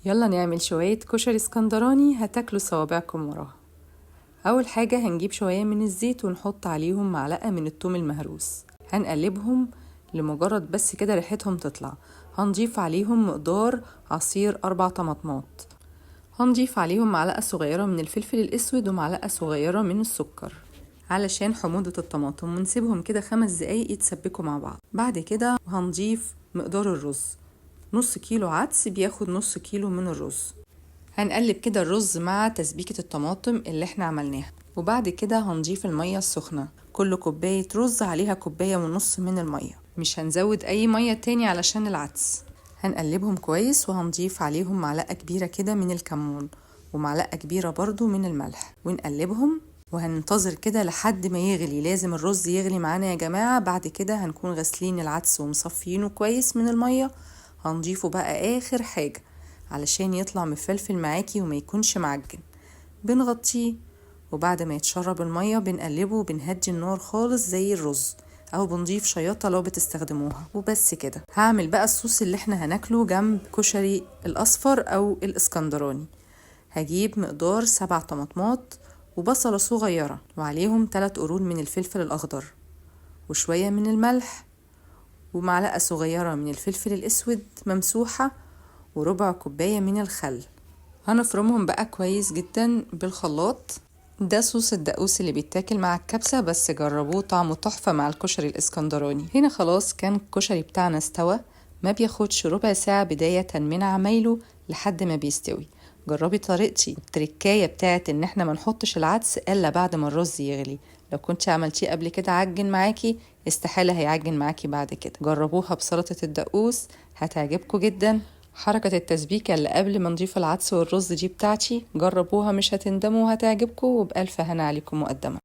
يلا نعمل شوية كشري اسكندراني هتاكلوا صوابعكم وراها. أول حاجة هنجيب شوية من الزيت ونحط عليهم معلقة من الثوم المهروس، هنقلبهم لمجرد بس كده ريحتهم تطلع. هنضيف عليهم مقدار عصير 4 طماطمات، هنضيف عليهم معلقة صغيرة من الفلفل الأسود ومعلقة صغيرة من السكر علشان حموضة الطماطم، ونسيبهم كده 5 دقايق يتسبكوا مع بعض. بعد كده هنضيف مقدار الرز، نص كيلو عدس بياخد نص كيلو من الرز. هنقلب كده الرز مع تسبيكة الطماطم اللي احنا عملناها، وبعد كده هنضيف المية السخنة، كل كوباية رز عليها كوباية ونص من المية، مش هنزود أي مية تاني علشان العدس. هنقلبهم كويس وهنضيف عليهم معلقة كبيرة كده من الكمون ومعلقة كبيرة برضو من الملح، ونقلبهم وهننتظر كده لحد ما يغلي. لازم الرز يغلي معانا يا جماعة. بعد كده هنكون غاسلين العدس ومصفينه كويس من المية، هنضيفه بقى آخر حاجة علشان يطلع مفلفل معاكي وما يكونش معجن. بنغطيه وبعد ما يتشرب المية بنقلبه وبنهدي النار خالص زي الرز، او بنضيف شياطة لو بتستخدموها. وبس كده. هعمل بقى الصوص اللي احنا هناكله جنب كشري الاصفر او الاسكندراني. هجيب مقدار 7 طماطمات وبصلة صغيرة وعليهم 3 قرون من الفلفل الاخضر وشوية من الملح ومعلقة صغيرة من الفلفل الاسود ممسوحة وربع كوباية من الخل. هنفرمهم بقى كويس جدا بالخلاط. ده صوص الدقوس اللي بيتاكل مع الكبسة، بس جربوه طعمه تحفة مع الكشري الاسكندراني. هنا خلاص كان الكشري بتاعنا استوى، ما بياخدش ربع ساعة بداية من عمايله لحد ما بيستوي. جربي طريقتي التركاية بتاعت ان احنا ما نحطش العدس الا بعد ما الرز يغلي. لو كنت عملتيه قبل كده عجن معاكي، استحالة هيعجن معاكي بعد كده. جربوها بسلطة الدقوس هتعجبكم جدا. حركة التسبيكة اللي قبل ما نضيف العدس والرز دي بتاعتي، جربوها مش هتندموا وهتعجبكم، وبألف هنا عليكم مقدما.